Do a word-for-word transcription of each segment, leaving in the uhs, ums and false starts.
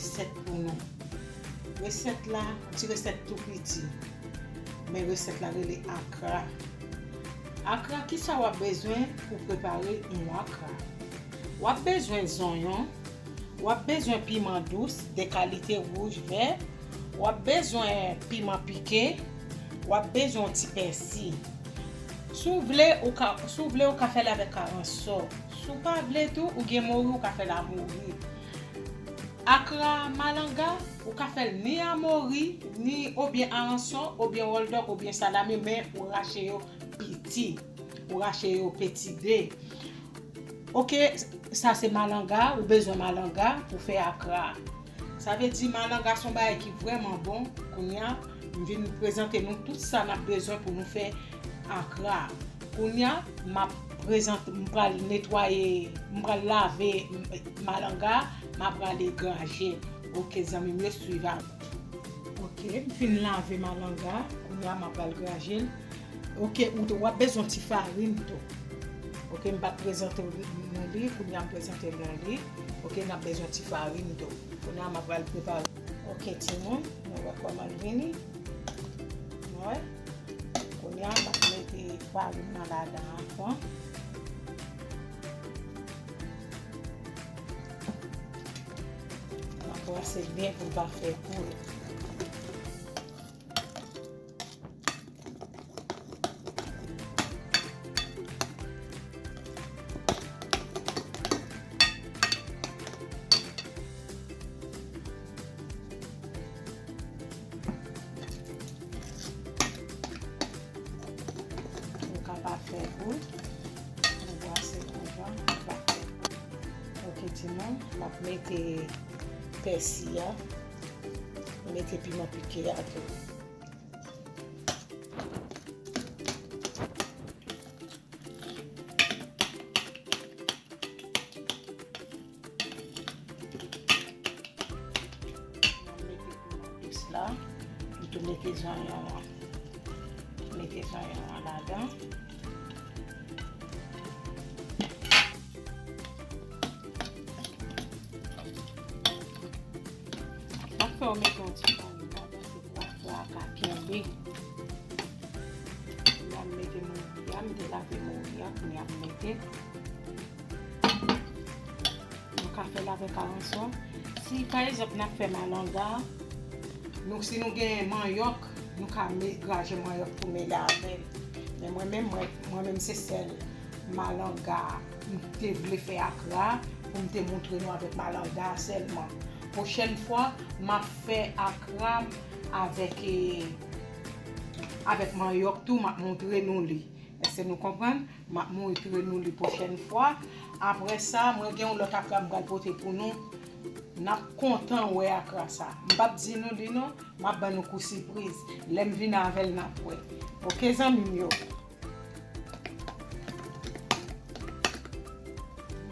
Resèt pou nou. Resèt la, ti resèt tou piti. Men resèt la rele akra. Akra, kisa w ap bezwen pou prepare yon akra? W ap bezwen zonyon, w ap bezwen piman dous, de kalite wouj, vè, w ap bezwen piman pike, w ap bezwen yon ti pèsi. Si w vle, ou ka, si w vle, ou ka fè l avèk aransò. Si w pa vle tou, ou gen mori, ou ka fè l a mori. Akra malanga, ou ka fè l ni a mori, ni oubyen aransò, oubyen wòldòk, oubyen salami, men ou rache yo piti. Ou rache yo peti de. Oke, sa se malanga, ou bezwen malanga pou fè akra. Sa vle di malanga se yon bagay ki vrèman bon. Kounye a, m vin prezante nou tout sa n ap bezwen pou nou fè akra. Kounye a, m ap prezante, m pral netwaye, m pral lave malanga, m ap prale graje l. Oke, zanmi m yo, swiv avè m. Oke, m fin lave malanga, kounye a m ap pral graje l. Oke, ou, w ap bezwen ti farin tou. Oke, m pa t prezante nou li, kounye a m prezante nou li. Oke, n ap bezwen ti farin tou. Kounye a m ap pral prepare. Oke, timoun, nou wè kòman l vini. Nou wè? Kounye a, m ap mete farin nan ladan anvan. M ap brase byen pou l pa fè boul. Ou ka pa fè boul. Nou brase yon jan, nou pa fè boul. Oke, timoun, m ap mete pèsi a. Mete piman pike a tou. M ap mete piman dous la. M tou mete zonyon an. Mete zonyon an ladan. M ap fè w mete yon ti farin ladan, se pou akra a ka kenbe. Kounye a m mete mori a, m te lave mori a, kounye a m mete. Nou ka fè l avèk aransò. Si, pa egzanp, n ap fè malanga, nou, si nou gen manyòk, nou ka me-, graje manyòk tou mele avè l. Men mwen menm, mwen, mwen menm se sèl malanga m te vle fè akra pou m te montre nou avèk malanga sèlman. Pwochèn fwa, m ap fè akra m avèk, eh, avèk manyòk tou, m ap montre nou li. Èske nou konprann? M ap montre nou li pwochèn fwa. Apre sa, mwen gen yon lòt akra m pral pote pou nou. N ap kontan wè akra sa. M p ap di nou li non, m ap ban nou kou sipriz. Lè m vin avè l, n ap wè. Oke, zanmi m yo?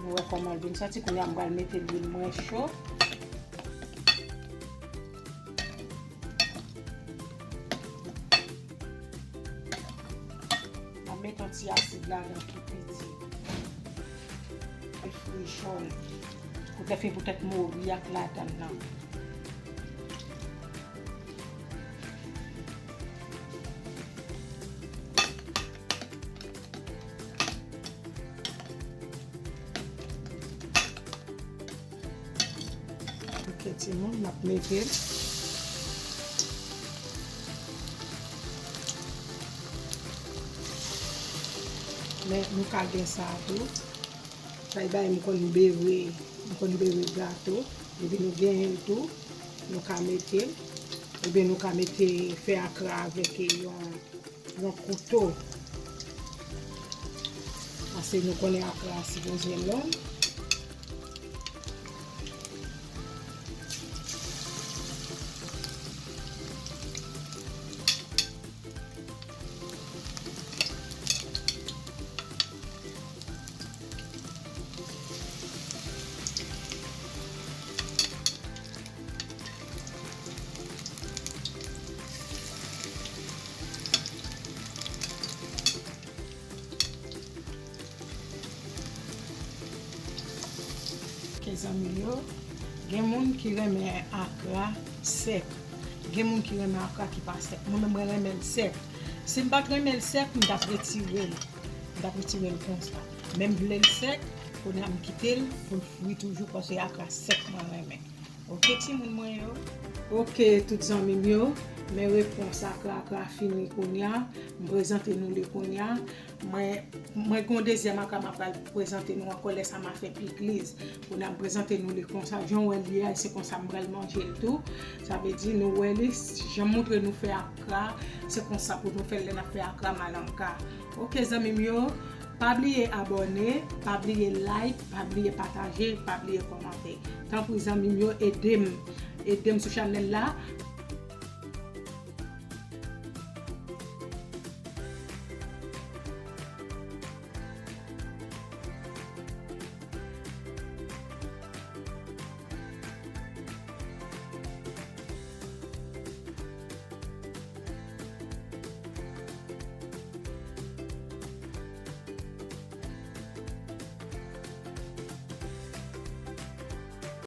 Nou wè kòman l vin sòti. Kounye a, m pral mete lwil mwen cho. M ap mete yon ti asid ladan tou piti. Efrijol. Poutèt, poutèt mori a k ladan l nan. Oke, timoun, m ap mete l. Men, nou ka gen sa tou. Sa e bay m konn bere, m konn bere gato. Epi nou genyen l tou, nou ka mete l. Oubyen nou ka mete, fè akra avèk yon yon kouto. Paske nou konnen akra a sipoze long. Oke, zanmi yo, Gen moun ki renmen akra sèk. Gen moun ki renmen akra ki pa sèk. Mwen menm, mwen renmen l sèk. Si m pa t renmen l sèk, m t ap retire l. M t ap retire l konsa. Men m vle l sèk, kounye a m kite l pou l fri toujou, paske akra sèk mwen renmen. Oke, timoun mwen yo. Oke, tout zanmi m yo. Men repons akra, akra fini kounye a. M prezante nou li kounye a. Mwen, mwen gen yon dezyèm akra m ap pral prezante nou ankò, lè sa m a fè pikliz. Kounye a m prezante nou li konsa, jan w wè l ye a, se konsa m pral manje l tou. Sa vle di, nou wè li, jan m montre nou fè akra, se konsa pou nou fè l lè n ap fè akra malanka. Oke, zanmi m yo, pa bliye abòne, pa bliye like, pa bliye pataje, pa bliye kòmante. Tanpri, zanmi m yo, ede m. Ede m sou chanèl la.